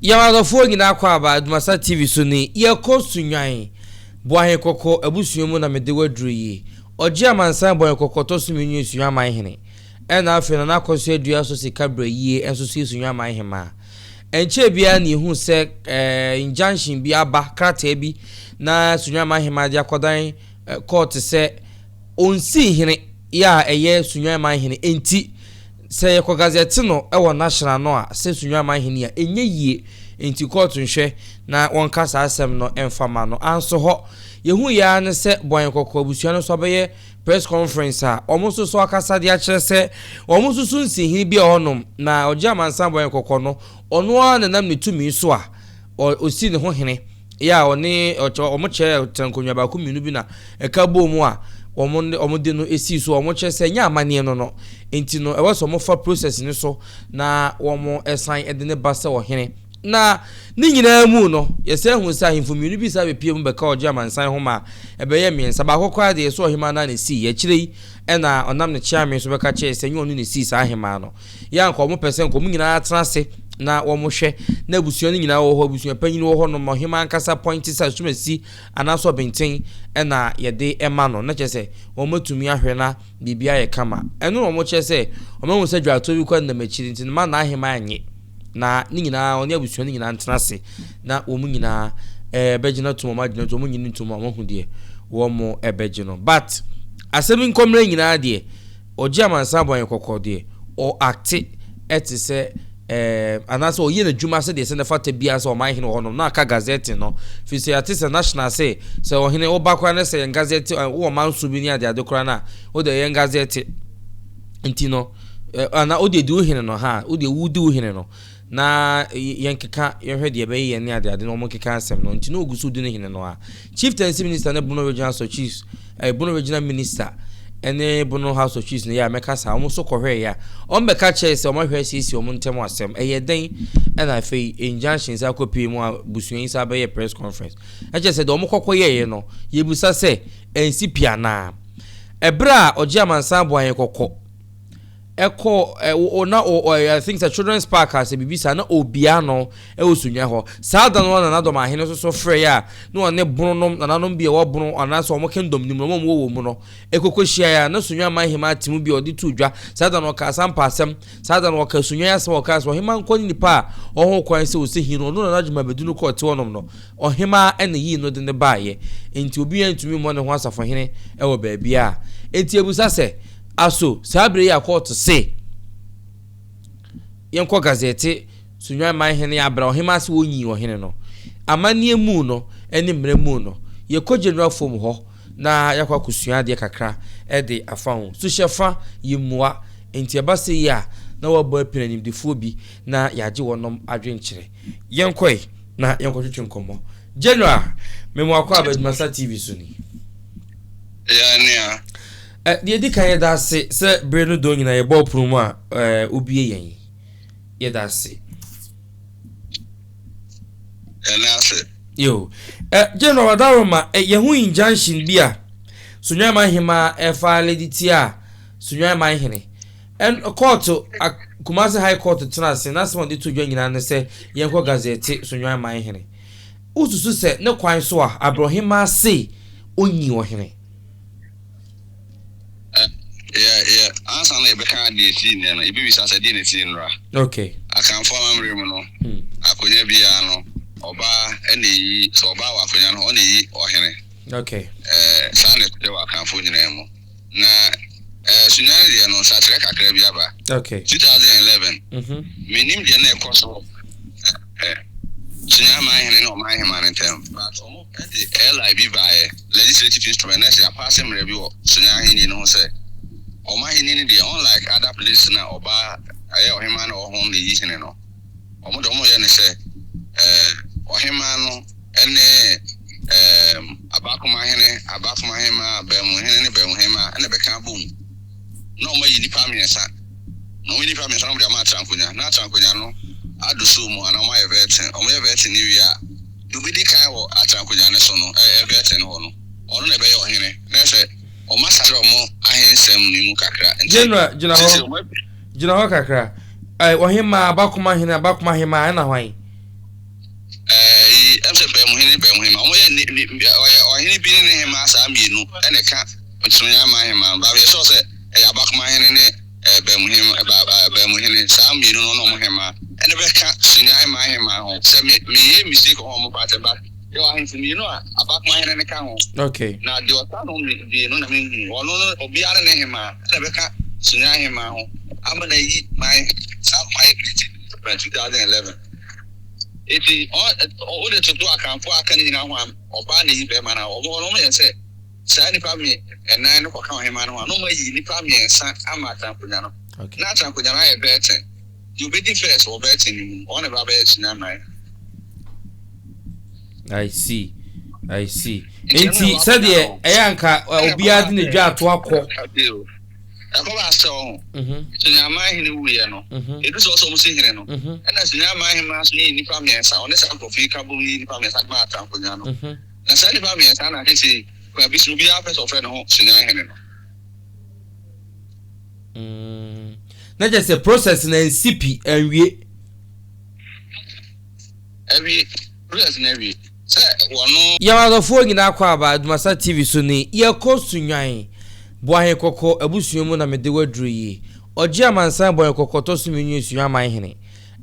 Yɛn adɔfoɔ nyinaa kɔ aba Adumasa TV so ni, yɛkɔ Sunyani, Boahe Kɔkɔ abusua mu na mede wo aduru yi. Ɔgye amansan Boahe Kɔkɔ tɔ so mmienu yɛ Sunyani man hene. Ɛna afei Nana Akɔso Adua so sika brɛ yie nso so yɛ Sunyani man hemaa. Ɛnkyɛɛ biara na yɛhuu sɛ eh, injunction bi aba, krataa bi na Sunyani man hemaa de akɔdan eh, kɔɔte sɛ ɔnsii hene yɛ a ɛyɛ Sunyani man hene enti Sɛ yɛkɔ gazette no wɔ national no a sɛ Sunyani hene a, ɛnyɛ yie. Enti kɔɔto nhwɛ na wɔnka saa asɛm no mfa ma no. Anso hɔ, yɛhuiɛ ara ne sɛ Bɔn Kɔkɔɔ abusua no nso abɛyɛ press conference a wɔn nso so akasa de akyerɛ sɛ wɔn nso so nsi hene bi wɔ hɔnom na ɔgye amansan Bɔn Kɔkɔɔ no, ɔno ara na nam ne tumi so a ɔsi ne ho hene. Yɛ a ɔne wɔn kyerɛ tena nkonnwa baako mmienu bi na ɛka bɔɔ mu a wɔn wɔn de no esii so. Wɔn kyerɛ sɛ ɛnyɛ amaneɛ no no nti no ɛwɔ sɛ wɔn fa process no so na wɔn ɛsan de ne ba sɛ ɔhene. Na ne nyinaa mu no yɛsɛ hu sɛ ahemfo mmienu bi saa bɛpie mu bɛka ɔgye amansan ho ma ɛbɛyɛ mmiɛnsa. Baako koraa deɛ ɛsɛ ɔhemaa no a na esii akyire yi ɛna ɔnam ne kyeame so bɛka kyerɛ sɛ nyɛ ɔno na esii saa ahemaa no. Yɛ a nka wɔn pɛ sɛ nka wɔn nyinaa tena ase na wɔn hwɛ na abusua no nyinaa wɔ hɔ, abusua panyin wɔ hɔ nom, ɔhemaa ankasa pɔinte sɛ asumasi anaasɛ ɔbɛnten ɛna yɛde ɛma no, na kyerɛ sɛ wɔn atumi ahwɛ na biribi ayɛ kama. Ɛno na wɔn kyerɛ sɛ wɔn ahu sɛ dwatoɔ bi kɔ nenam akyiri nti no ma n'ahemaa nye na ne nyinaa ɔne abusua no nyinaa ntena ase na wɔn nyinaa ɛɛ bɛgyina tum wɔn agyina tum wɔn nyini ntum wɔn ahu deɛ wɔn ɛbɛgye no. But asɛm nkɔmmerɛ nyinaa deɛ Ɔgye amansan bɔ yɛn kɔkɔ deɛ, ɔ acte te sɛ ɛɛ anaasɛ ɔyɛ n'adwuma sɛdeɛ ɛsɛ na ɛfata biara sɛ ɔman hene wɔ hɔnom na aka gazette no. Firi sɛ yɛate sɛ national se sɛ ɔhene woba koraa na sɛ yɛn gazette ɛ wowɔ manso bi ne adeade koraa no a wode yɛn gazette nti no ɛ anaa wode di wo hene no ha wode wodi wo hene no na yɛnkeka yɛhwɛ deɛ ɛbɛyɛ yɛn ne adeade na wɔn nkeka asɛm no nti na ogu so di ne hene no a. Chieftaincy Minister ne Bono Regional House of Chiefs, eh, Bono Regional Minister ne Bono House of Chiefs no yɛ a mɛka saa wɔn nso kɔhwɛeɛ a wɔn bɛka kyerɛ sɛ wɔn ahwɛ asiesie wɔn ntɛm asɛm ɛyɛ dɛn ɛna afei injunction sɛ akɔpie mu a busua yi saa bɛyɛ press conference ɛkyɛ sɛ deɛ wɔn kɔkɔ yɛeɛ no yɛbusa sɛ ɛnsi pii anaa ɛberɛ a ɔgye amansan aboa yɛn kɔkɔ ɛkɔ ɛ na ɔ ɔ I think sɛ children's park a sɛ biribi saa na obia no ɛwɔ Sunyɛ hɔ. Saa da no ara na Nana Dɔmahene nso so frɛeɛ a na ɔne Bononom nananom bi a ɛwɔ Bono anaasɛ wɔn kingdom no mu no wɔn a wɔwɔ wɔ mu no ɛkɔkɔ hyiaeɛ a na Sunyɛ Amanhemaa te mu bi a ɔde too dwa. Saa da no ɔkaa Sampa asɛm. Saa da no ɔkaa Sunyɛ asɛm a ɔkaa sɛ ɔhemaa nkɔ ne nipa a ɔwɔ ho kwan sɛ ɔsɛ hin no ɔno Nana Adwuma bɛdu no kɔ ɔte hɔnom no ɔhemaa ɛna yii no de no baeɛ. Enti obiara ntumi mmɔ ne ho asafohene ɛwɔ baabiara. Enti yɛbisa sɛ Aso saa bere yi a kɔɔto se yɛnkɔ Gazette Sunyani man hene abra ɔhemaa se wonyii ɔhene no, amanneɛ mu no ne mmara mu no, yɛkɔ General Fom hɔ na yɛakɔ akosua adeɛ kakra de afa ho. Suhyɛfa yemmua, enti ɛba sei a na wɔabɔ apini animdefoɔ bi na yɛagye wɔnom adwenkyerɛ. Yɛnkɔe na yɛnkɔtwetwe nkɔmmɔ. General, me mo akɔ aba Adwumasa TV so ni. Yɛn nua. Ɛ, deɛ ɛdi kan yɛda ase sɛ bere no dɔn nyinaa yɛbɔ ɔpono mu a, ɛ, wobue yɛn. Yɛda ase. Yɛda ase. Yo. Ɛ, General Adaroma, ɛ, yɛho injunction bi a Sunyani Hemaa ɛfa de tia Sunyani Man Hene. Ɛn, kɔɔto, a, Kumasi High Court tena ase, n'asɛm a ɔde to dwa nyinaa ne sɛ yɛnkɔ gazette Sunyani Man Hene. Wosusu sɛ ne kwan so a Abrɔhemaa se ɔnyi ɔhene? Yɛ yɛ ansa na yɛbɛka deɛ ɛsii nnɛ no, yɛbɛbisa sɛ deɛ na ɛsii nnora. Okay. Akanfoɔ amammerɛ mu no, akonnwa biara no, ɔbaa na ɛyi, sɛ ɔbaa wɔ akonnwa no ho, ɔna ɛyi ɔhene. Okay. Ɛɛ saa na ɛteɛ wɔ Akanfoɔ nyinaa mu. Na ɛɛ Sunyani deɛ no, nsakyerɛ kakra bi aba. Okay. 2011, mennim deɛ na ɛkɔ so ɛɛ Sunyani manhene ne ɔmanhemaa no ntam, but wɔn de LI bi baeɛ, Legislative Instrument, na ɛsɛ yɛapaase mmara bi wɔ Sunyani ahenni no ho sɛ wɔn ahenni no deɛ unlike other places no a ɔbaa ɛyɛ ɔhemaa na ɔwɔ ho na ɛyi hene no, wɔn deɛ wɔyɛ no sɛ ɛɛ ɔhemaa no ne ɛɛ abakoma hene, abakoma hemaa, baamuhene ne baamuhemaa ɛna ɛbɛka abom na wɔn ayi nnipa mmiɛnsa na wɔn yi nnipa mmiɛnsa na wɔde ama atrankonya na atrankonya no ado so mu anaa wɔn ayɛ vɛɛten, wɔn yɛ vɛɛten no wie a. Deɛ ɔbɛdi kan wɔ atenankonnwa no so no, ɛbɛtɛn hɔ no, ɔno na ɛbɛyɛ ɔhene. Na ɛsɛ wɔasakyera wɔn ahensɛm no mu kakra. Nti, General, gyina hɔ. seesei wɔn Gyina hɔ kakra. Ɛ, ɔhemaa, abakoma hene, abakoma hemaa, ɛna hwan? Nti ɛm sɛ Baamuhene ne Baamuhemmaa, wɔyɛ ne, ne, ɔyɛ ɔhene bi ne ne hemmaa saa mmienu na ɛka Sunyani ahemmaa no. But meyɛ sure sɛ ɛyɛ Abakomahene ne eh, Baamuhem, eh, ba, eh, Baamuhene, saa mmienu no ne wɔn hemmaa ɛna bɛka Sunyani ahemmaa ho. Sɛ me, meyɛ mistake wɔ hɔ a wɔmfa akyɛ, but yɛwɔ ahemfo mmienu a Abakomahene no ka ho. Okay. Na deɛ ɔka ho mmienu na menhu. Ɔno no, obiara ne ne hemmaa ɛna bɛka Sunyani ahemmaa ho ama no ayi man, saa man yi 2011. Enti wode toto Akanfoɔ a aka no nyinaa ho a, ɔbaa na ɛyi barima no a, wɔn hɔ no wɔyɛ sɛ saa nnipa nnan no kɔka ɔhemaa no ho a, na wɔayi nnipa mmiɛnsa ama Atrankonya no. Na Atrankonya no ayɛ bɛɛten. Deɛ ɔbɛdi first wɔ bɛɛten no mu no, ɔno na ɛbɛba abɛyɛ Sunyani. I see. I see. Enti sɛdeɛ ɛyɛ anka obiara de ne dwa ato akɔ. Ɛkɔbaa sɛ ɔho, Sunyaaman hene wuiɛ no, ɛduru sɛ ɔsɛ wɔn si hene no, ɛna Sunyaaman hemmaa nso yii nnipa mmiɛnsa, ɔne saa nkurɔfoɔ yi ka bom yii nnipa mmiɛnsa de maa Atrankonnwa no. Na saa nnipa mmiɛnsa no na seesei kwan bi so no, obiara pɛ sɛ ɔfrɛ ne ho Sunyaan hene no. Na kyerɛ sɛ process no ansi pi, anwie. Awie, process no awie. Sɛ wɔno. Yɛn adɔfoɔ nyinaa kɔ aba Adumasa TV so ni yɛkɔ Sunyani Boahe Kɔkɔ abusua mu na mede wo aduru yi Ɔgye amansan Boahe Kɔkɔ tɔ so mmienu yɛ Sunyani man hene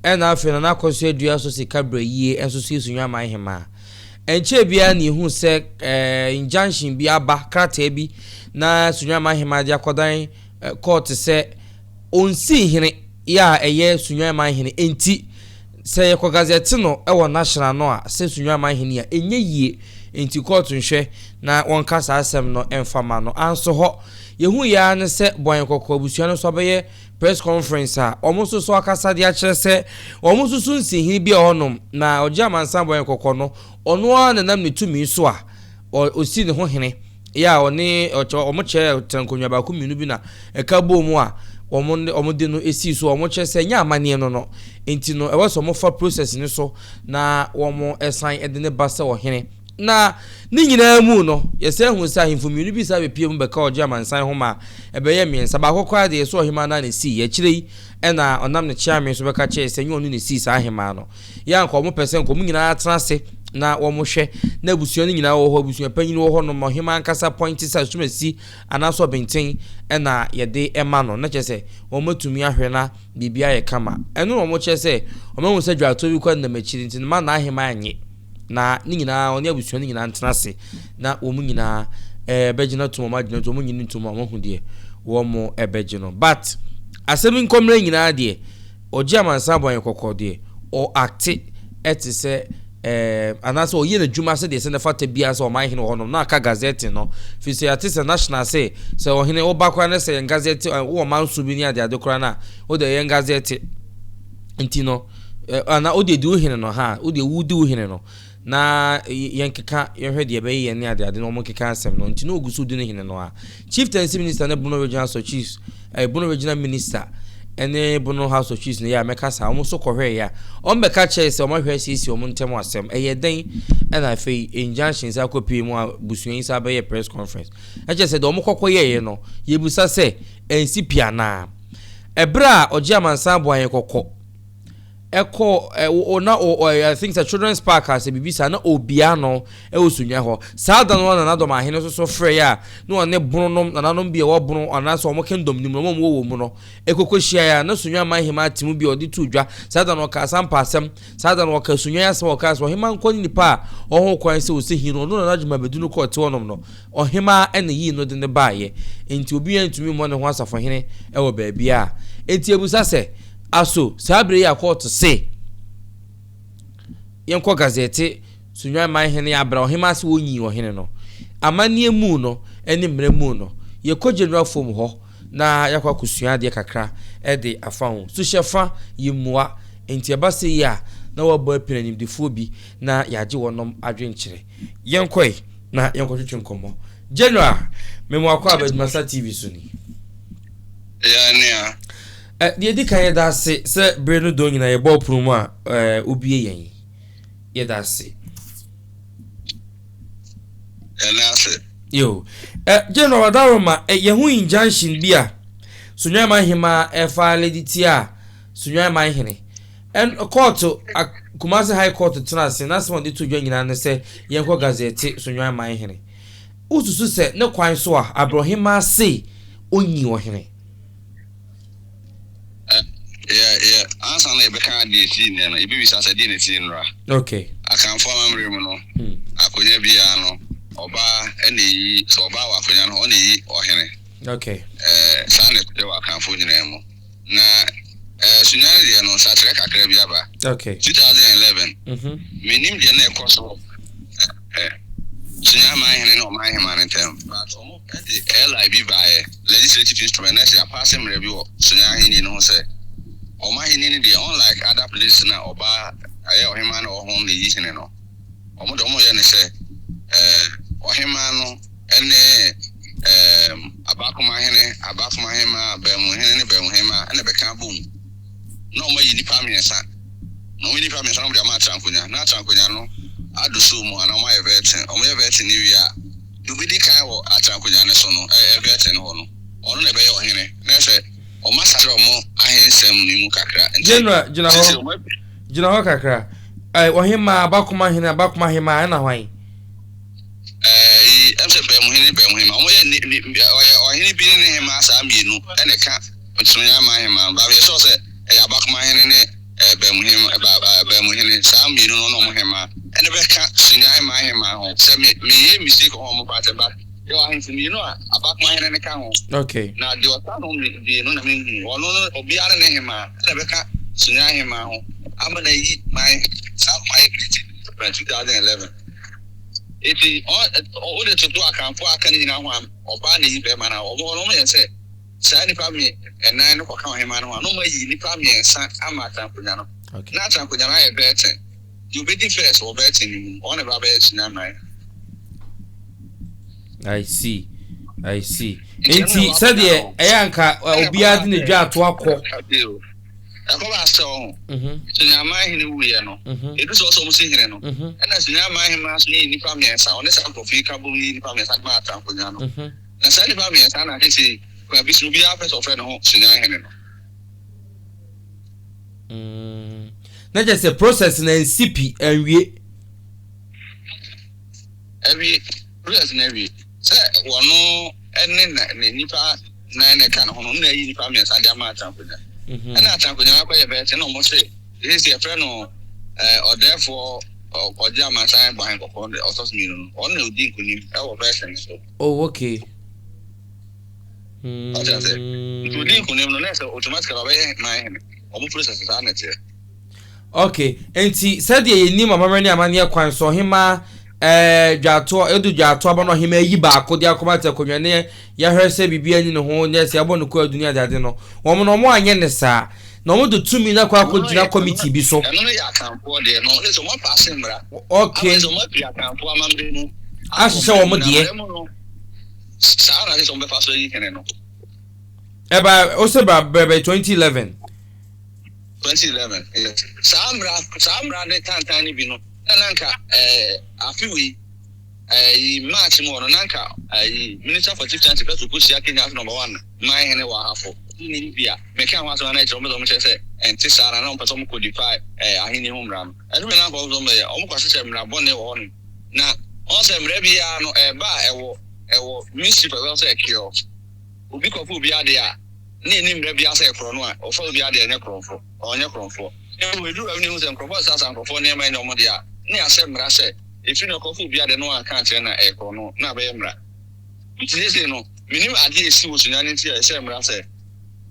ɛna afei Nana Akɔso Adua so sika brɛ yie nso so yɛ Sunyani man hemaa Ɛnkyɛɛ biara na yɛhuu sɛ eh, injunction bi aba krataa bi na Sunyani man hemaa de akɔdan eh, kɔɔte sɛ ɔnsii hene yɛ a ɛyɛ Sunyani man hene enti Sɛ yɛkɔ gazette no wɔ national no a sɛ Sunyani man hene a ɛnyɛ yie nti kɔɔto nhwɛ na wɔnka saa asɛm no mfa ma no. Anso hɔ, yɛhuiɛ ara ne sɛ Bɔn Kɔkɔɔ abusua no nso abɛyɛ press conference a wɔn nso so akasa de akyerɛ sɛ wɔn nso so nsihene bi wɔ hɔnom na ɔgye amansan Bɔn Kɔkɔɔ no ɔno ara na nam ne tumi so a ɔsi ne ho hene yɛ a ɔne wɔn kyɛ tena nkonnwa baako mmienu bi na ɛka bɔɔ mu a wɔn wɔn de no esii so wɔn kyerɛ sɛ nyɛ amaneɛ no no nti no ɛwɔ sɛ wɔn fa process no so na wɔn ɛsan de ne ba sɛ ɔhene na ne nyinaa mu no yɛsɛ hu sɛ ahemfo mmienu bi saa bɛpie mu bɛka ɔgye amansan ho ma ɛbɛyɛ mmiɛnsa baako koraa deɛ ɛsɛ ɔhemaa no a na esii akyire yi ɛna ɔnam ne kyeame so bɛka kyerɛ sɛ nyɛ ɔno na esii saa ahemaa no Yɛ a nka wɔn pɛ sɛ nka wɔn nyinaa tena ase na wɔn hwɛ na abusua no nyinaa wɔ hɔ, abusua panyin wɔ hɔ nom, ɔhemaa ankasa pɔinte sɛ asumasi anaasɛ ɔbenten ɛna yɛde ɛma no, na kyerɛ sɛ wɔn atumi ahwɛ na biribi ayɛ kama. Ɛno na wɔn kyerɛ sɛ wɔn ahu sɛ dwatoɔ bi kɔ nenam akyiri nti no ma n'ahemaa nye na ne nyinaa ɔne abusua no nyinaa ntena ase na wɔn nyinaa ɛɛ bɛgyina tom wɔn agyina tom wɔn nyini ntom a wɔn ahu deɛ wɔn ɛbɛgye no but asɛm nkɔmmerɛ nyinaa deɛ Ɔgye amansan bɔ yɛn kɔkɔ deɛ, ɔ acte te sɛ ɛɛ anaasɛ ɔyɛ n'adwuma sɛdeɛ ɛsɛ na ɛfata biara sɛ ɔman hene wɔ hɔnom na aka gazette no firi sɛ yɛate sɛ national sɛ sɛ ɔhene woba koraa na sɛ yɛn gazette wowɔ manso bi ne adeade koraa no a wode yɛn gazette nti no ana wode di wo hene no ha wode wodi wo hene no na yɛnkeka yɛhwɛ deɛ ɛbɛyɛ yɛn ne adeade na wɔn keka asɛm no nti na ogu so di ne hene no a chieftaincy minister ne Bono regional so chiefs eh, Bono regional minister ɛne Bono house of chiefs no yɛ a mɛka saa wɔn nso kɔhwɛ yɛ a wɔn bɛka kyerɛ sɛ wɔn ahwɛ asiesie wɔn ntɛm asɛm ɛyɛ dɛn ɛna afei injunction sɛ akɔpie mu a busua yi sa bɛyɛ press conference ɛkyɛ sɛ deɛ wɔn kɔkɔ yɛɛyɛ no yɛbusa sɛ ɛnsi pii anaa ɛberɛ a ɔgye amansan aboa yɛn kɔkɔ ɛkɔ ɛ na ɔ I think sɛ children's park a sɛ biribi saa na obia no ɛwɔ sunyɛ hɔ saa da no na nanadɔm ahene nso so frɛ yɛ a na ɔne bononom nananom bi a ɛwɔ bono anaasɛ wɔn kingdom no mu no wɔn wɔ wɔ mu no ɛkɔkɔ hyia yɛ a na sunyɛ aman hema ate mu bi a ɔde to dwa saa da no ɔka asampa asɛm saa da no ɔka sunyɛ asɛm ɔka sɛ ɔhema nkɔ ne nipa a ɔho kwan sɛ ɔsɛ hin no ɔno na n'adwuma bɛdu no kɔ ɔte hɔnom no ɔhema ɛna yii no de ne baayɛ nti obi antumi mmɔ ne ho asafohene ɛwɔ baabi a nti ebusa sɛ Aso saa bere yi a kɔɔto se yɛnkɔ Gazette Sunyani man hene abra ɔhemaa se wonyii ɔhene no, amanneɛ mu no ne mmara mu no, yɛkɔ General Fom hɔ na yɛakɔ akɔsua adeɛ kakra de afa ho. Suhyɛfa yi mmua, enti ɛba sei a na wɔabɔ apini animdefoɔ bi na yɛagye wɔnom adwenkyerɛ. Yɛnkɔe na yɛnkɔtwetwe nkɔmmɔ. General, mema wakɔ aba Adwumasa TV so ni. Yɛn nua. Ɛ, deɛ ɛdi kan, yɛda ase sɛ bere no dɔn nyinaa yɛbɔ ɔpono mu a, ɛ, wobue yɛn. Yɛda ase. Yɛda ase. Yo. Ɛ, General Adaroma, ɛ, yɛho injunction bi a Sunyani Hemaa ɛfa lady tia Sunyani Hene. Ɛn, kɔɔto. Kumasi High Court tena ase na asɛm a ɔde to dwa nyinaa ne sɛ yɛnkɔ gazette Sunyani man hene. Wosusu sɛ ne kwan so a aborɔhemaa se ɔnyi ɔhene? Yɛ yɛ ansa na yɛbɛka deɛ ɛsii nnɛ no, yɛbɛbisa sɛ deɛ na ɛsii nnora. Okay. Akanfoɔ amammerɛ mu no, akonnwa biara no, ɔbaa na ɛyi, sɛ ɔbaa wɔ akonnwa no ho, ɔna ɛyi ɔhene. Okay. Ɛɛ, saa na ɛteɛ wɔ Akanfoɔ nyinaa mu. Na ɛɛ, Sunyani deɛ no, nsakyerɛ kakra bi aba. Okay. 2011, mennim deɛ na ɛkɔ so ɛɛ, Sunyani manhene ne ɔmanhemaa no ntam, but wɔn de LI bi baeɛ, legislative instrument, na ɛsɛ yɛapaase mmara bi wɔ Sunyani ahenni no ho sɛ, wɔn ahenni no deɛ, unlike other places no a ɔbaa, ɛyɛ ɔhemaa na ɔwɔ ho na ɛyi hene no, wɔn deɛ wɔyɛ no sɛ ɛɛ, ɔhemaa no ne ɛɛm, abakomahene, abakomahemaa, baamuhene ne baamuhemaa na ɛbɛka abom na wɔayi nnipa mmiɛnsa. Na wɔyi nnipa mmiɛnsa na wɔde ama atrankonya. Na atrankonya no ado so mu anaa wɔayɛ vɛɛten. Wɔyɛ vɛɛten no wie a, deɛ obɛdi kan wɔ atrankonya no so no, ɛɛ vɛɛten hɔ no, ɔno na ɛbɛyɛ ɔhene. Na ɛsɛ wɔasakyera wɔn ahensɛm no mu kakra. Nti, General, gyina hɔ. seesei wɔn Gyina hɔ kakra. Ɛɛ, ɔhemaa, abakomahene, abakomahemaa, ɛna hwan? Ɛɛ, ɛm sɛ baamuhene ne baamuhemaa. Wɔyɛ ne, ne, ɔyɛ ɔhene bi ne ne hemaa saa mmienu ɛna ɛka Nsononya man hemaa no. But meyɛ sure sɛ ɛyɛ abakomahene ne ɛɛ baamuhene, ɛba, ɛɛ baamuhene, saa mmienu no ne wɔn hemaa ɛna ɛbɛka Sonyan man hemaa ho. Sɛ me, meyɛ mistake wɔ ho a wɔmfa nkyɛ, but yɛwɔ ahemfo mmienu a abakomahene no ka ho. Okay. Na deɛ ɔka ho mmienu na menhu. Ɔno no, obiara ne ne hemaa ɛna ɛbɛka Sonyan hemaa ho ama no ayi man, saa man yɛ created 2011. Enti wode toto Akanfoɔ a aka no nyinaa ho a, ɔbaa na ɛyi barima no a, wɔn hɔ no wɔyɛ sɛ saa nnipa nnan no kɔka ɔhemmaa no ho a, na wɔayi nnipa mmiɛnsa ama Atrankonya no. Okay. Na Atrankonya no ayɛ bɛɛten. Deɛ ɔbɛdi first wɔ bɛɛten no mu no, ɔno na ɛbɛba abɛyɛ Kyenyaman. I see. I see. Nti ɛno Nti na ɛwɔ akonnwa sɛdeɛ no ho. ɛyɛ anka Ɛna obiara ɛkɔbaa de ne sɛ, dwa ato akɔ. Ɛkɔbaa sɛ ɔho, Sunyani hene wuiɛ no, ɛduru sɛ ɔsɛ wɔn si hene no, ɛna Sunyani hemmaa nso yii nnipa mmiɛnsa, ɔne saa nkurɔfoɔ yi ka bom yii nnipa mmiɛnsa de maa Atrankonwa no. Na saa nnipa mmiɛnsa na seesei kwan bi so no obiara pɛ sɛ ɔfrɛ ne ho Sunyani hene no. Mm. Na kyerɛ sɛ process na nsi pi anwie. Awie, process na awie. Sɛ wɔno ne na ne nnipa nan na ɛka ne ho no, na ayi nnipa mmiɛnsa de ama Atrankonwa. Ɛna Atrankonwa no akɔyɛ bɛɛte na wɔn se sisi yɛfrɛ no ɛɛ ɔdɛɛfoɔ ɔgye amansan bɔ ahenkɔkɔɔ no ɔtɔ so mmienu no, ɔno na odi nkunim ɛwɔ bɛɛte no so. Oh, okay. Ɔte ase. Nti odi nkunim no na ɛsɛ automatically ɔbɛyɛ man hene. Wɔn process saa na ɛteɛ. Okay, nti sɛdeɛ yɛnim amammerɛ ne amanneɛ kwan so ɔhemaa ɛɛ dwatoɔ edu dwatoɔ aba na ɔhemaa yi baako de akɔma te akonnwa ne yɛahwɛ sɛ biribi ani ne ho ne sɛ yɛabɔ no kwaadu ne adeade no wɔn no wɔn anyɛ ne saa na wɔn de tumi no akɔ akɔgyina kɔmiti bi so. Ɛno no yɛ Akanfoɔ deɛ no ne sɛ wɔn apaase mmara. Okay. Ama sɛ wɔn afiri Akanfoɔ amammerɛ mu ahyehyɛ wɔn deɛ. Mmara mu no saa na sɛ wɔn bɛfa so ayi hene no. Ɛba ɔsɛ ba bɛbɛ 2011. 2011 yes saa mmara saa mmara ne tantan no bi no na na nka ɛɛ afe wei ɛɛ March mu hɔ no na nka ɛɛ Minister for Chieftaincy pɛ so kɔhyia Kenya ase number one man hene wɔ Ahafo ne bi a meka ho asɛm na ɛkyerɛ wɔn sɛ wɔn kyerɛ sɛ ɛnte saa na na wɔn pɛ sɛ wɔn codify ɛɛ ahenni ho mmara no ɛno bi na nka wɔn sɛ wɔn bɛyɛ wɔn kɔ hyehyɛ mmara bɔne wɔ hɔ no na wɔn sɛ mmara biara no ɛɛba a ɛwɔ ɛwɔ ministry pɛ sɛ ɛkɛɔ obi kɔfo obi ade a na enni mmara biara sɛ ɛkorɔn no a, ɔfa obi ade a ɛnyɛ korɔmfo, ɔnyɛ korɔmfoɔ. Mmom ɛduru baabi na ehu sɛ nkurɔfoɔ resasra nkurɔfoɔ nneɛma a ɛnyɛ wɔn dea a, na yɛahyɛ mmara sɛ, ɛfiri nnɛ kɔfa obi ade na wanka ankyerɛ no a, ɛyɛ korɔno, na abɛyɛ mmara. Nti seesei no, mennim adeɛ a ɛsi wɔ Sunyani nti a yɛhyɛɛ mmara sɛ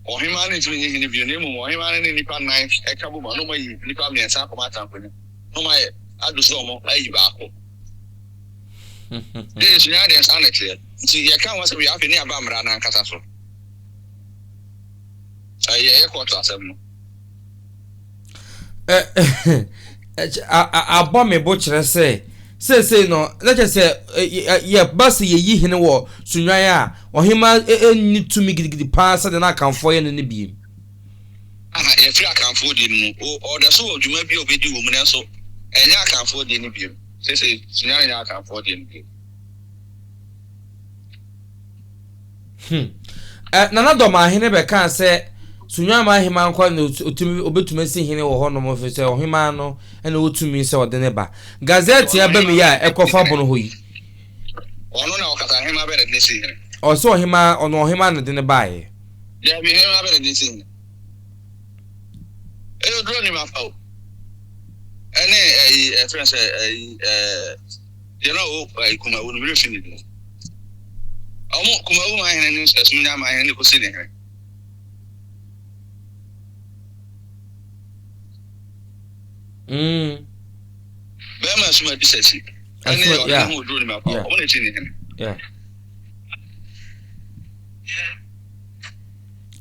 ɔhemmaa no ntumi nyɛ hene bio, na mmom ɔhemmaa no ne nnipa nnan ka bom a, na wɔayi nnipa mmiɛnsa akɔma atamfo no, na wɔayɛ ado sɛ wɔayi baako. Seesei Sunyani deɛ, saa na ɛteɛ. Nti yɛka ho asɛm wie a, afei ne yɛaba mmara no ankasa so. Ɛyɛ kɔɔto asɛm no. Abɔ me bo kyerɛ sɛ seesei no na kyerɛ sɛ yɛba sɛ yɛyi hene wɔ Sunnwan a, ɔhemmaa nni tumi gidigidi paa sɛdeɛ na Akanfoɔ yɛ no no biem. Aha, yɛfiri Akanfoɔ deɛ no mu. Ɔda so wɔ dwuma bi a ɔbɛdi wɔ mu nanso ɛnyɛ Akanfoɔ deɛ no biem. Seesei Sunnwan nyɛ Akanfoɔ deɛ no biem. Hmm. Eh, Nana Dɔmahene bɛkaa sɛ Sunyama ahemaa nko ara na otumi obetumi asi hene wɔ hɔnom efisɛ ɔhemaa no na ɔwɔ tumi sɛ ɔde ne ba. Gazette aba mu yi a ɛkɔfa bono hɔ yi. Ɔno na ɔkasa ɔhemaa bɛn na ɛde ne si hene? Ɔsɛ ɔhemaa ɔno ɔhemaa na ɛde ne baeɛ. Dabi hemaa bɛn na ɛde ne si hene? Ɛyɛ oduro nim afa o. Ɛne ɛyi ɛfrɛ sɛ ɛyi ɛɛ deɛ na ɔwɔ ɛyi kumawu no mi refi ne din. Ɔmo kumawu man hene ne ɛsum nya man hene ne kosi ne hene. Bɛrima asum adi sɛsi. Ɛne ɔne ho oduro nim afa ɔmo na eti ne hene. Yeah.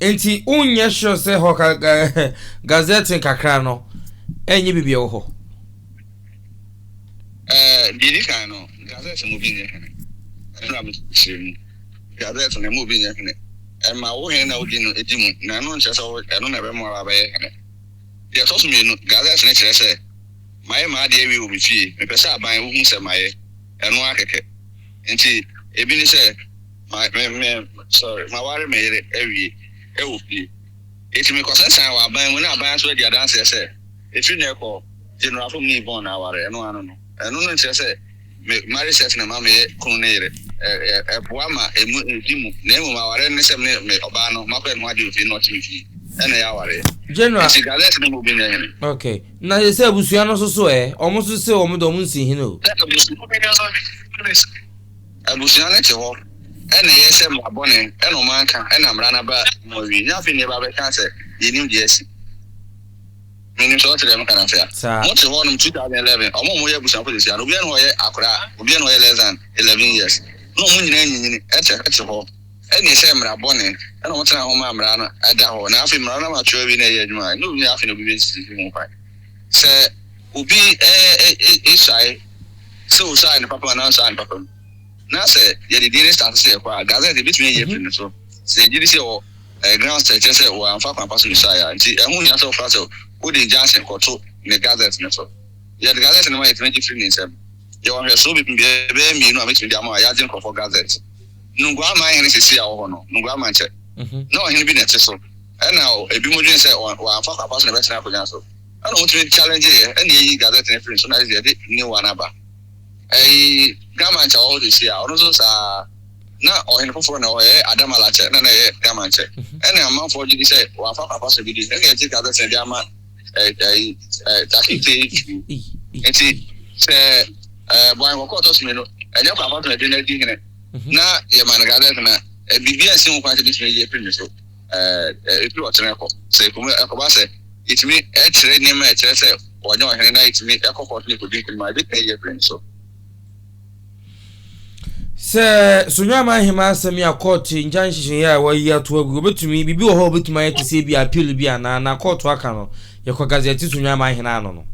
Nti wonyɛ sure sɛ hɔ ka gazette kakra no ɛnyɛ biribi ɛwɔ hɔ. Ɛɛ deɛ di kan no gazette mu bi nyɛ hene ɛna mesrɛ mu gazette no mu bi nyɛ hene ɛma wo hene na wodi no ɛdi mu na ɛno nkyerɛ sɛ ɛno na ɛbɛma wabɛyɛ hene. Deɛ ɛtɔ so mmienu, gazette no kyerɛ sɛ mayɛ m'adeɛ awie wɔ me fie, mepɛ sɛ aban wohu sɛ mayɛ, ɛno ara kɛkɛ. Nti ebi ne sɛ Ma me me sorry maware me yere awie wɔ fie. Enti mekɔsensan wɔ aban mu na aban nso adi adanseɛ sɛ ɛfiri nnɛ rekɔ General Afom ne Yvonne na aware. Ɛno ano no. Ɛno no nkyerɛ sɛ me marriage cert na ɛma meyɛ kunu ne yere. Ɛ ɛ ɛboa ma ɛmu ɛdi mu na mmom awareɛ no ne sɛ me ne me ɔbaa no makɔyɛ ne ho adeɛ wɔ fie na ɔte me fie ɛna ɛyɛ awareɛ. General. Nti Gazette no mu obi nyɛ hene. Okay. Na sɛ sɛ abusua no nso so ɛ? Wɔn nso se wɔn de wɔn nsi hene o. Sɛ abusua. Abusua no te hɔ na ɛyɛ sɛ mmara bɔne na wɔn anka na mmara no aba mu awie. Nyɛ afei na yɛba abɛka sɛ yɛnim deɛ asi. Menim sɛ wote deɛ meka no ase a. Saa. Mote hɔ nom 2011, wɔn a wɔyɛ abusuafo seesei ano, obiara ne hɔ ɔyɛ akwadaa, obiara ne hɔ ɔyɛ less than 11 years. Na wɔn nyinaa anyinyini te te hɔ na ɛsɛ mmara bɔne na wɔtena hɔ ma mmara no da hɔ. Na afei mmara no ama atwerɛ awie na ɛyɛ adwuma a, ɛnyɛ obi afei na obi bɛsisi ho kwan. Sɛ obi suae sɛ osuae no papa mu anaa onsuae no papa mu, na sɛ yɛde din no start sɛ yɛkɔ a, Gazette ebetumi ayi afiri ne so. Sɛ yɛgye di sɛ ɛwɔ grounds a ɛkyerɛ sɛ wɔamfa kwan pa so na osuae a. Nti ɛho hia sɛ wofra sɛ wode injunction kɔto ne Gazette no so. Yɛde Gazette no ma yɛtumi gye firi ne nsam. Yɛwɔ nhwɛsoɔ bebree bɛyɛ mmienu a mɛtumi de ama wo a yɛagye nkurɔfoɔ Gazette. Nungua man hene seesei a ɔwɔ hɔ no, Nungua Mankyɛ, na ɔhene bi na ɛte so. Ɛna ebinom dwen sɛ wɔamfa kwan pa so na ɛbɛtena akonnwa so. Ɛna wɔtumi challenge yɛ, ɛna yɛyi gazette no firi so na yɛde new one aba. Ɛyi Gamankyɛ a ɔwɔ hɔ seesei a, ɔno nso saa na ɔhene foforɔ na ɛwɔ hɔ, ɛyɛ Adam Alakyɛ na na ɛyɛ Gamankyɛ. Ɛna amanfoɔ gye di sɛ wɔamfa kwan pa so bi di, ɛna yɛgye gazette no de ama ɛyi Takete. Nti sɛ Boahen Kɔkɔɔ ɔtɔ so mmienu, ɛnyɛ kwan pa so na ɛde no adi hene. Na yɛma no gazette no a, biribi ansi ho kwan sɛ ebetumi ayi afiri ne so. Ɛfiri ɔkyena kɔ, sɛ ɛkɔba sɛ yɛtumi kyerɛ nneɛma a ɛkyerɛ sɛ ɔnyɛ ɔhene na yɛtumi kɔ kɔɔto na yɛkɔdi nkonim a, ebetumi ayi afiri ne so. Sɛ Sunyama ahema asɛm yi a kɔɔto ngya nhyehyɛeɛ a wɔayi ato agu, obetumi biribi wɔ hɔ a obetumi ayɛ te sɛ ebi appeal bi anaa na kɔɔto aka no, yɛkɔ gazette Sunyama ahene ano no.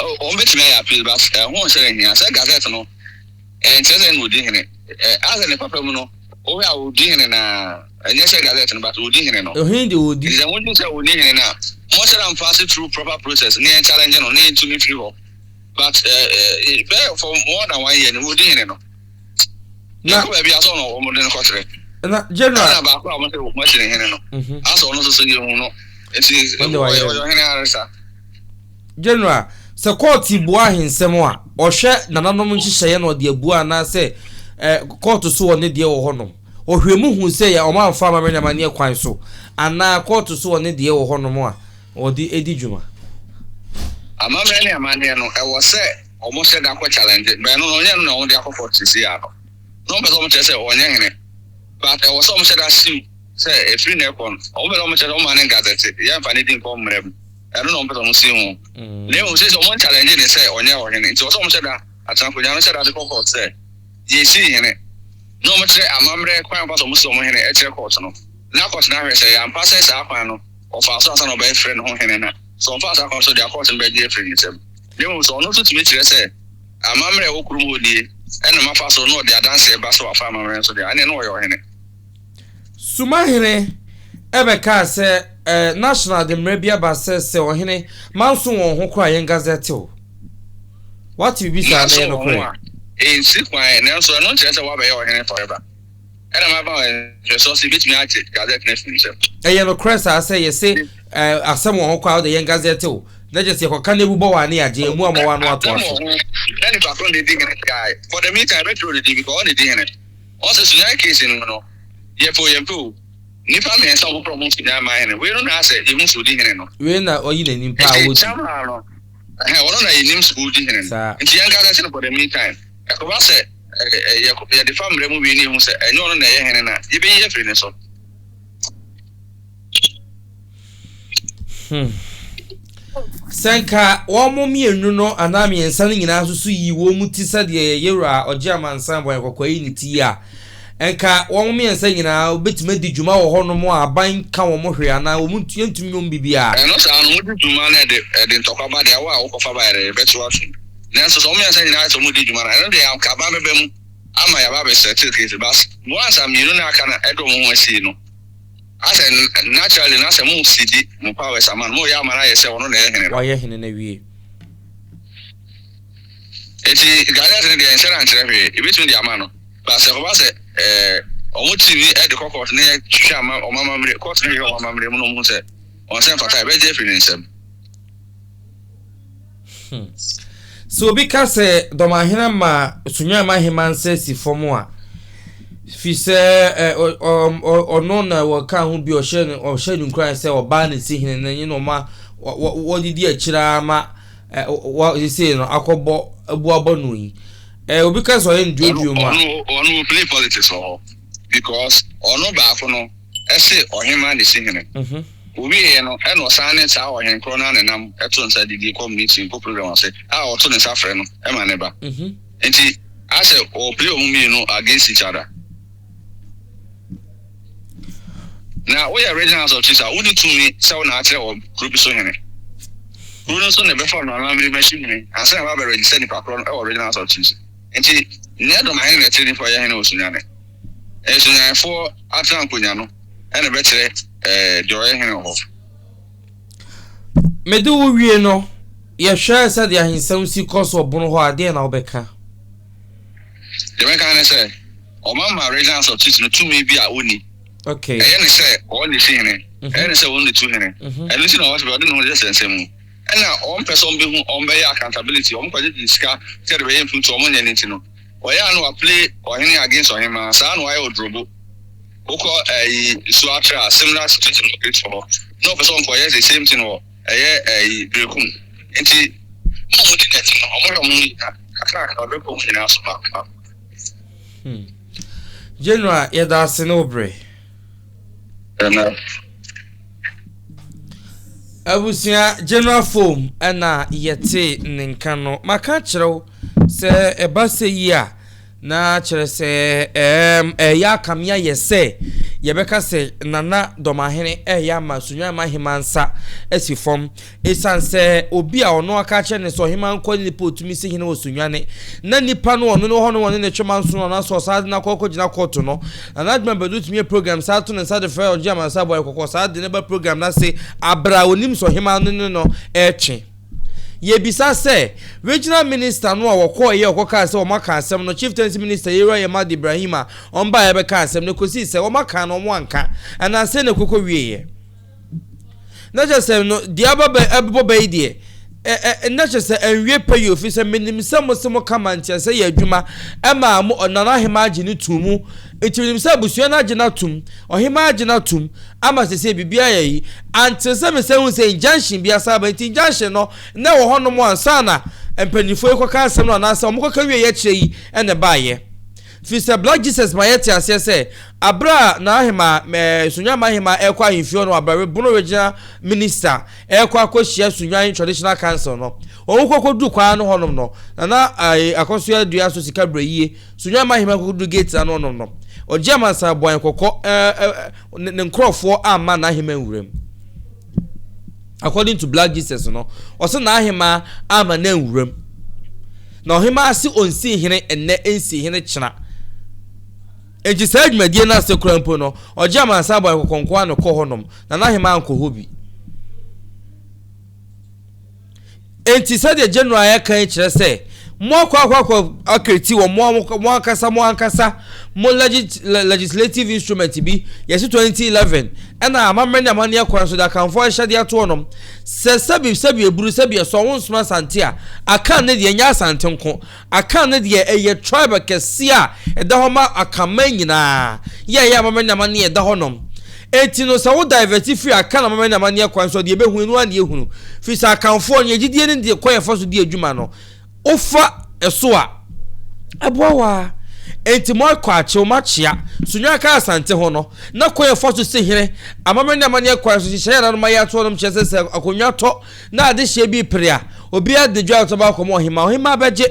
Oh, wɔn betumi ayɛ appeal but ɛho nhyɛ nhia sɛ gazette no Ɛnkyerɛ sɛ na odi hene. Ɛ, asɛ ne papa mu no, wohwɛ a odi hene no ara. Ɛnyɛ sɛ gazette no, but odi hene no. Ɔhene deɛ ɔdi. Nti sɛ modwene sɛ onni hene no a, monhyɛ da mfa ase through proper process na yɛn challenge no na yɛntu no mfiri hɔ. But ɛ, ɛ, bɛyɛ for more than one year no, odi hene no. Na. Yɛkɔ baabi a, sɛ ɔno wɔde no kɔkyerɛ. Na general. Ɛna baako a wɔn sɛ wɔasi ne hene no, asɛ ɔno nso so yɛnhu no. Nti ɔyɛ ɔhene ara sa. General, sɛ kɔɔte bua ahensɛm a, ɔhwɛ nananom nhyehyɛeɛ na ɔde abua anaasɛ eh, kɔɔto so wɔ ne deɛ wɔ hɔnom? Ɔhwɛ mu hu sɛ yɛ ɔma amfa amammerɛ ne amanneɛ kwan so anaa kɔɔto so wɔ ne deɛ wɔ hɔnom a ɔde di dwuma? Amammerɛ ne amanneɛ no, ɛwɔ sɛ wɔhyɛ da kɔ challenge, but ɛno no, ɔnyɛ ɛno na wɔde akɔ court seesei ara no. Na wɔmpɛ sɛ wɔkyerɛ sɛ ɔnyɛ hene, but ɛwɔ sɛ wɔhyɛ da siw sɛ ɛfiri nnɛ rekɔ no, wɔpɛ sɛ wɔkyerɛ sɛ wɔma no ngazɛte, yɛmfa ne din nkɔ mmara mu. Ɛno na wɔpɛ sɛ wɔsi ho. Na mmom seesei wɔn challenge ne sɛ ɔnyɛ ɔhene. Nti ɛwɔ sɛ wɔhyɛ da, atenankonnwa no hyɛ da de kɔ court sɛ yɛsii hene. Na wɔkyerɛ amammerɛ kwan a wɔfa so wɔsi wɔn hene kyerɛ court no. Na court no ahwɛ sɛ ɛyɛ ampa sɛ saa kwan no ɔfaa so ansa na ɔbɛfrɛ ne ho hene no a. Sɛ ɔmfaa saa kwan no so deɛ a, court no bɛgye afiri ne nsam. Na mmom sɛ ɔno nso tumi kyerɛ sɛ amammerɛ a ɛwɔ kurom hɔ nie na mafa so na ɔde adanseɛ ba sɛ wafa amammerɛ no so deɛ a, ɛnneɛ na ɔyɛ ɔhene. Sumahene bɛkaa sɛ, Eh, National de mmara bi aba sɛ sɛ ɔhene manso wɔn ho koraa a yɛn gazette wo. Woate biribi saa na Manso ɛyɛ wɔn ho nokorɛ? a, ɛnsi kwan, nanso ɛno nkyerɛ sɛ woabɛyɛ ɔhene forever. Ɛna maba wɔ nhwɛsoɔ sɛ yɛbɛtumi agye gazette no afiri nsam. Ɛyɛ nokorɛ saa sɛ yɛse eh, asɛm wɔ ho kɔ a wode yɛn gazette o, na kyerɛ sɛ yɛkɔka na ebu bɔ wɔ a ne yɛagye, emu ammɔ wɔ a na watoa Asɛm so. wɔ ho na nipa korɔ na ɛdi hene guy for the meantime yɛbɛtwerɛ ne din because ɔno na ɛdi hene. Ɔn sɛ Sunyani case no mu no yɛpɛ o yɛmpɛ o nnipa mmiɛnsa a wɔfrɛ wɔn Sunyani man hene wei no na asɛ yɛhu sɛ ɔdi hene no. Wei na ɔyi n'anim paa Nti wɔdi. chairman no ɛhɛn ɔno na yɛnim sɛ ɔdi hene no Saa. nti yɛn gazette no for the meantime ɛkɔba sɛ yɛde fa mmara mu wie ne yɛhu sɛ ɛnyɛ ɔno na ɛyɛ hene no a, yɛbɛyi afiri ne so. Hmm. Sɛ nka wɔn mmienu no anaa mmiɛnsa no nyinaa nso so yi wɔn ti sɛdeɛ yɛwura ɔgye amansan bɔn kɔkɔɔ yi ne ti yi a, nka wɔn mmiɛnsa nyinaa wɔbɛtumi adi dwuma wɔ hɔnom a aban ka wɔn hwee anaa wɔn yɛntumi nyɛ wɔn biribiara. Ɛno saa no, wɔdi dwuma na ɛde ɛde ntɔkwa ba deɛ, wo a wokɔfa baeɛ no, yɛbɛte wo atom. Nanso sɛ wɔn mmiɛnsa nyinaa sɛ wɔredi dwuma no a, ɛno deɛ anka aban bɛba mu ama yɛaba abɛsettle case. But once a mmienu no a aka no ɛde wɔn ho asie no, asɛ naturally no asɛ mo cede mo powers ama no, moreyɛ ama no ayɛ sɛ ɔno na ɛyɛ hene no. Wayɛ hene no awie. Enti Gazette no deɛ nhyɛ da nkyerɛ hwee, yɛbɛtumi de ama no. But sɛ ɛkɔba sɛ ɛɛ wɔn tumi de kɔ court na yɛhwehwɛ ama wɔn amammerɛ, court no hwehwɛ wɔn amammerɛ mu na wɔhu sɛ wɔn nsa mfata a, yɛbɛgye afiri ne nsam. Hmm. Sɛ obi ka sɛ Dɔmahene ma Sunyani ahemman nsa si fam a, fi sɛ ɔno na wɔka ho bi ɔhyɛ no ɔhyɛ no nkuran sɛ ɔbaa ne si hene no nye na ɔma wɔdidi akyire ara ma wɔsesei no akɔbɔ abuabɔ no yi. Obi ka sɛ ɔyɛ no duoduo mu a. Ɔno ɔno play politics wɔ hɔ because ɔno baako no. se ɔhemmaa na esi hene. Owieɛ no, ɛna ɔsan ne saa ɔhen korɔ no ara nenam to nsa didi kɔ meeting, kɔ program ase a ɔto ne nsa frɛ no ma ne ba. Nti asɛ ɔ play ɔmo mmienu against each other. Na woyɛ regional house of chiefs a, wonni tumi sɛ wo na akyerɛ wɔ kuro bi so hene. Kuro no nso na ɛbɛfa no amammerɛ mu asi hene ansa na wabɛ register nipa korɔ no wɔ regional house of chiefs. Nti nyɛ Dɔmahene na ɛkyerɛ nipa ɔyɛ hene wɔ Sunyani. Nsunyanifoɔ atena nkonya no na ɛbɛkyerɛ deɛ ɔyɛ hene wɔ hɔ. Mede wo wie no, yɛhwɛ sɛdeɛ ahensɛm si kɔ so wɔ bono hɔ a, deɛn na wobɛka? Deɛ mɛka ne sɛ, wɔama Regional House of Chiefs no tumi bi a ɔnni. Okay. Ɛyɛ ne sɛ ɔno na ɛsi hene, ɛyɛ ne sɛ ɔno na ɛtu hene. Ɛno nti na ɔwɔ sɛ ɔde ne ho hyɛ nsɛm mu. Ɛna wɔmpɛ sɛ wɔbɛhu, wɔbɛyɛ accountability, wɔkɔgyegye sika sɛ de bɛyɛ mpuntuo, wɔnyɛ no nti no. Ɔyɛ a na wa play ɔhene against ɔhemaa saa na wayɛ odrobo wokɔ ɛyi nsuo atre a similar situation wɔ create wɔ hɔ na ɔpɛ sɛ ɔnkɔ yɛ the same thing wɔ ɛyɛ ɛyi berekum nti mo a mo di n'akyi no ɔmo hwɛ ɔmo ho yie a kakra kakra ɔbɛkɔ ɔmo nyinaa so baako baako. Hmm. General, yɛda ase ne wo bere. Amen. Abusua General Foam ɛna yɛte ne nka no. Maka kyerɛ wo Sɛ ɛba sɛ yi a, na kyerɛ sɛ ɛɛm ɛyɛ akame ayɛ sɛ yɛbɛka sɛ Nana Dɔmahene ɛreyɛ ama Sunyani Ahemaa nsa asi fam. Esiane sɛ obi a ɔno aka akyerɛ no sɛ ɔhemaa nkɔ ne nipa a otumi si hene wɔ Sunyani, na nipa no ɔno ne wɔ hɔ no ɔne ne twe manso no anaasɛ ɔsan de no akɔ akɔgyina kɔɔto no, Nana Adwuma Badu tumi yɛ program saa to ne nsa de frɛ Ɔgye Amansan Boayɛ Kɔkɔɔ saa de no ba program no ase abere a onim sɛ ɔhemaa no ne no retwe. Yɛbisa sɛ, Regional Minister no a wɔkɔeɛ a ɔkɔkaa sɛ wɔaka asɛm no, Chieftaincy Minister Yewura Yemad Ibrahim a ɔmbaeɛ bɛkaa asɛm no, ɛkɔsii sɛ wɔaka no wɔanka, anaa sɛn na ɛkɔkɔ wieeɛ? Na kyerɛ sɛ no, deɛ aba bɛ, ɛbɛbɔ bɛ yi deɛ, ɛ, ɛ, na kyerɛ sɛ ɛnwie pɛ yi o, firi sɛ menim sɛ mo se mo ka ma nteaseɛ yɛ adwuma ɛmaa mo, Nana Ahemaa gye no too mu, nti menim sɛ abusua no agye no atom, Ɔhemaa agye no atom, ama sesei biribiara yɛ yi. Ante sɛ mesan hu sɛ injunction bi asan aba, nti injunction no na ɛwɔ hɔnom ansa na mpanyinfoɔ yi kɔka asɛm no anaasɛ wɔn kɔka wieɛ akyire yi na ɛbaeɛ. Firi sɛ Black Jesus ma yɛte aseɛ sɛ aberɛ a n'ahemaa ɛɛ Sunyani ahemaa ɛrekɔ ahemfie hɔ no abrɛ Bono Regional Minister ɛrekɔ akɔhyia Sunyani Traditional Council no, wɔn kɔkɔduru kwan ano hɔnom no, Nana ɛɛ Akɔsoa dua so sika brɛ yie Sunyani ahemaa kɔkɔduru gate ano hɔnom no, ɔgye amansan boan kɔkɔ ɛɛ ne nkurɔfoɔ amma n'ahemman nwura mu. According to Black Jesus no, ɔsɛ n'ahemmaa amma no anwura mu. Na ɔhemmaa se ɔnsi hene ɛnnɛ nsi hene kyena. Enti saa dwumadie no ase koraa mpo no, ɔgye amansan bɔ kɔkɔ nko ara na ɔkɔ hɔnom, na n'ahemmaa ankɔ hɔ bi. Enti sɛdeɛ General reka yi kyerɛ sɛ Mo akɔ akɔ akɔ akreti wɔ mo mo ankasa mo ankasa mo legislative instrument bi, yɛsi 2011, ɛna amammerɛ ne amanneɛ kwan so de Akanfoɔ ahyɛdeɛ ato hɔnom sɛ sɛbi sɛbi eburu sɛbi ɛsɔ wo nsoma Asante a, Akan ne deɛ ɛnyɛ Asante nko. Akan ne deɛ ɛyɛ tribe kɛseɛ a ɛda hɔ ma Akanman nyinaa, yɛ ɛyɛ amammerɛ ne amanneɛ ɛda hɔnom. Enti no sɛ wo divert firi Akan amammerɛ ne amanneɛ kwan so a, deɛ ɛbɛhu ɛno ara na yɛhunu. Firi sɛ Akanfoɔ no yɛn gyidie ne deɛ kwan yɛfa so di adwuma no, wofa ɛso a, ɛboa wo ara. Enti moakɔ akyew, moakyea, Sunyani ka Asante ho no, na kwan yɛfa so si hene, amammerɛ ne amanneɛ kwan so, nhyehyɛeɛ a nananom ayɛ ato hɔnom kyerɛ sɛ sɛ akonnwa tɔ na adehyeɛ bi repere a, obiara de ne dwaatɔ ba akɔma ɔhemmaa, ɔhemmaa bɛgye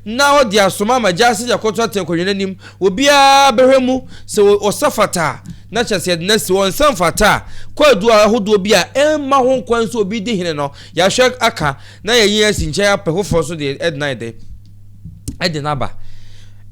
na ɔde asoma ama gyaase de akɔto atɛnkonnwa no anim, obiara bɛhwɛ mu, sɛ ɔsa fata a, na kyerɛ sɛ yɛde no asi hɔ, ɔnsa mfata a, kwaadu ahodoɔ bi a ɛmma ho kwan sɛ obi di hene no, yɛahwɛ aka na yɛayi asi nkyɛn apɛ foforɔ nso deɛ ɛde no ayɛ dɛ, ɛde no aba.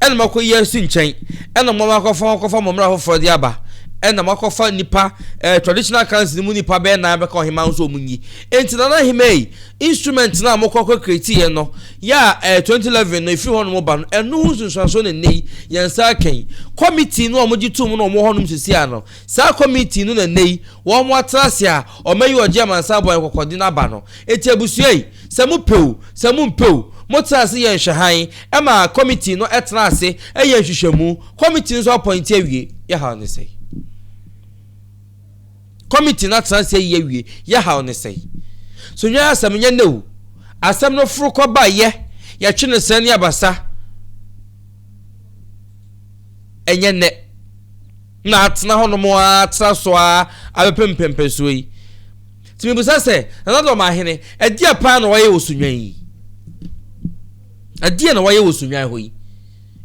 Ɛna moakɔyi asi nkyɛn, ɛna mo akɔfa akɔfa mo mmara foforɔ de aba, ɛna moakɔfa nipa ɛɛ eh, traditional council mu nipa bɛyɛ nan bɛka ɔhemaa nso wɔn nyi. Enti nana hemaa yi, instrument no a mokɔ kɔ create yɛ no, yɛ a ɛɛ eh, 2011 no efiri hɔ nom ba no, ɛno ho nsunsuansoɔ na nnɛ yi yɛn nsa aka yi. Committee no a wɔgye tom no wɔn hɔ nom sisi ano. Saa committee no na nnɛ yi wɔn atena ase a wɔayi ɔgye amansan bɔn kɔkɔde no aba no. Enti abusua yi, sɛ mopɛ o, sɛ mompɛ o, motena ase yɛ nhwɛhan ma committee no tena ase yɛ nhwehwɛmu, committee no nso apɔinte awie, yɛhaw ne sɛe. Committee no atena ase ayi awie, yɛhaw ne sɛe. So nyɛ asɛm nyɛ nnɛ o, asɛm no foro kɔba yɛ, yɛtwe no sɛn ne abasa, ɛnyɛ nnɛ. Na atena hɔnom ara atra so ara abɛpem mpɛmpɛnsoɔ yi. Nti mebisa sɛ, Nana Dɔmahene, ɛdeɛ paa na wayɛ wɔ Sunnwan yi? Ɛdeɛ na wayɛ wɔ Sunnwan hɔ yi?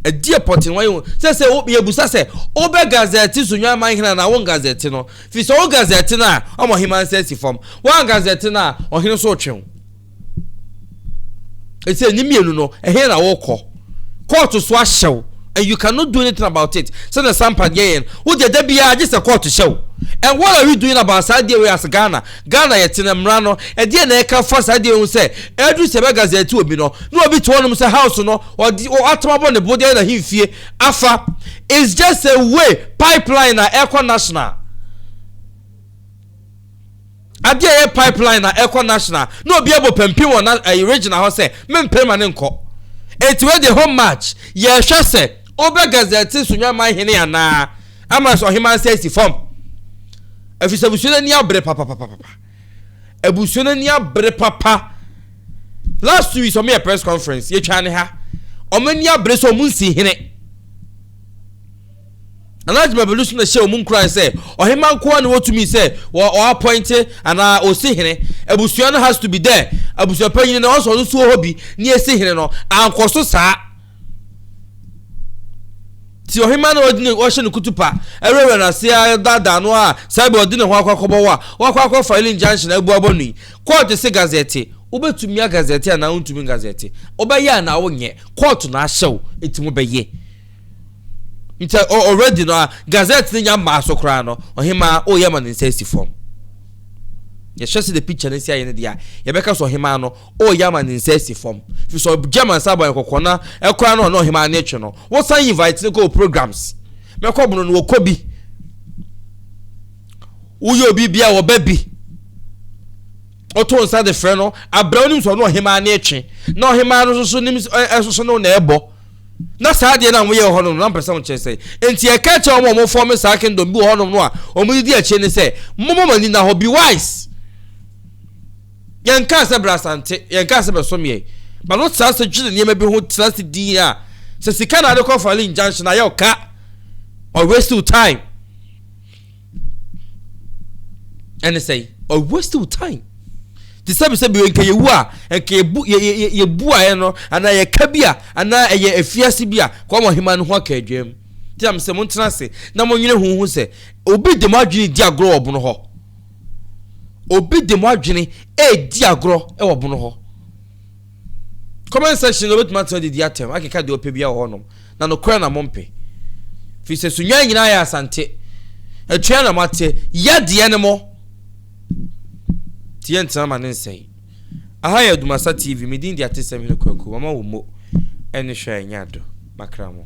Ɛdeɛ pɔte na wayɛ wɔ sɛ sɛ yɛbusa sɛ wobɛ gazɛte Sunnwan man hene anaa wo ngazɛte no? Firi sɛ wo gazɛte no a, ɔma ɔhemaa nsa asi fam. Woangazɛte no a, ɔhene nso retwe wo. Ɛsɛ ne mmienu no, ɛhe na wokɔ? Kɔɔto so ahyɛ wo and you cannot do anything about it. Sɛ na Sampa deɛ yɛn, wo deɛ da biara gye sɛ kɔɔto hyɛ wo. And what are we doing about saa deɛ wei as Ghana? Ghana yɛte no mmara no, ɛdeɛ na ɛka fa saa deɛ ho sɛ ɛduru sɛ ɛbɛ gazette obi no, na obi te hɔnom sɛ house no, ɔde atam abɔ ne bo de ayɛ n'ahemfie afa. It's just a way, pipeline a ɛkɔ national. Adeɛ a ɛyɛ pipeline a ɛkɔ national na obi abɔ pampin wɔ na ɛyi regional hɔ sɛ mempere ma ne nkɔ. Eti wei deɛ home match yɛhwɛ sɛ wobɛ gazette Sunyani hene anaa ama sɛ ɔhemaa nsa asi fam. Ɛfiri sɛ abusua no ani abere papapapapa. Abusua no ani abere papa. Last 2 weeks wɔn yɛ press conference yɛtwa ne ha. Wɔn ani abere sɛ wɔn nsi hene. Alhaji Babalu so na hyɛ wɔn nkuran sɛ ɔhemma nko ara na wɔtumi sɛ wɔ ɔapɔinte anaa ɔsi hene. Abusua no has to be there. Abusua panyin no ɔsɔ ɔno nso wɔ hɔ bi ne esi hene no. Ankɔ so saa. Ti ɔhemma na ɔde ne ɔhyɛ ne kutupa ɛwurawura n'ase ara daadaa no a saa bi ɔde ne ho akɔ akɔbɔ wɔ a wakɔ akɔ file injunction abu abɔ no yi. Kɔɔte se gazɛte. Wobɛtumi agazɛte anaa wontumi ngazɛte. Wobɛyɛ anaa wonyɛ. Kɔɔto na ahyɛ wo enti mobɛyɛ. Nti already no a gazette no nya mmaa so koraa no, ɔhemaa ɔreyɛ ma ne nsa asi fam. Yɛhwɛ sɛ the picture no si ayɛ no deɛ a, yɛbɛka sɛ ɔhemaa no ɔreyɛ ama ne nsa asi fam. Fi sɛ ɔgye ama nsa abɔ kɔkɔɔ na ɛkoraa no ɔne ɔhemaa no retwe no, wosan invite no kɔ programs. Mɛkɔ bono no wɔkɔ bi. Woyɛ obi bia wɔba bi. Woto nsa de frɛ no, abrɛ wonim sɛ ɔne ɔhemaa no retwe. Na ɔhemaa no nso so nim ɛsoso ne wo na ɛbɔ. Na saa adeɛ no a wɔyɛ wɔ hɔnom no, na mpɛ sɛ wɔkyerɛ sɛ, enti ɛka kyerɛ wɔn a wɔfɔme saa kingdom bi wɔ hɔnom no a wɔdidi akyire ne sɛ, momma mo ani nna hɔ, be wise. Yɛnkaa sɛ bra Asante, yɛnkaa sɛ bɛsom yɛn, but wotena ase dwene nneɛma bi ho, tena ase din a, sɛ sika na ade kɔ file injunction ayɛ ɔka, or waste your time. Ɛne sɛ, or waste your time. Te sɛ sɛ bi nka yɛwu a, nka yɛbu yɛbu ayɛ no, anaa yɛka bi a, anaa ɛyɛ afiase bi a, kɔ ama ɔhema no ho aka adwam. Nti na mesɛ montena ase na monwene ho hu sɛ obi de mo adwene di agorɔ wɔ bono hɔ. Obi de mo adwene redi agorɔ wɔ bono hɔ. Comment section no obetumi atena didi atɛm akeka deɛ ɔpɛ biara wɔ hɔnom. Na nokorɛ na mompɛ. Firi sɛ Sunyani nyinaa yɛ Asante. Atua na moate, yɛ deɛ ne mo. Nti yɛntena ma ne nsɛe. Aha yɛ Adumasa TV, me din de Atesɛm Hene Kwaku, mama wo mo. Ɛne hwɛ a ɛnyɛ ado. Makra mo.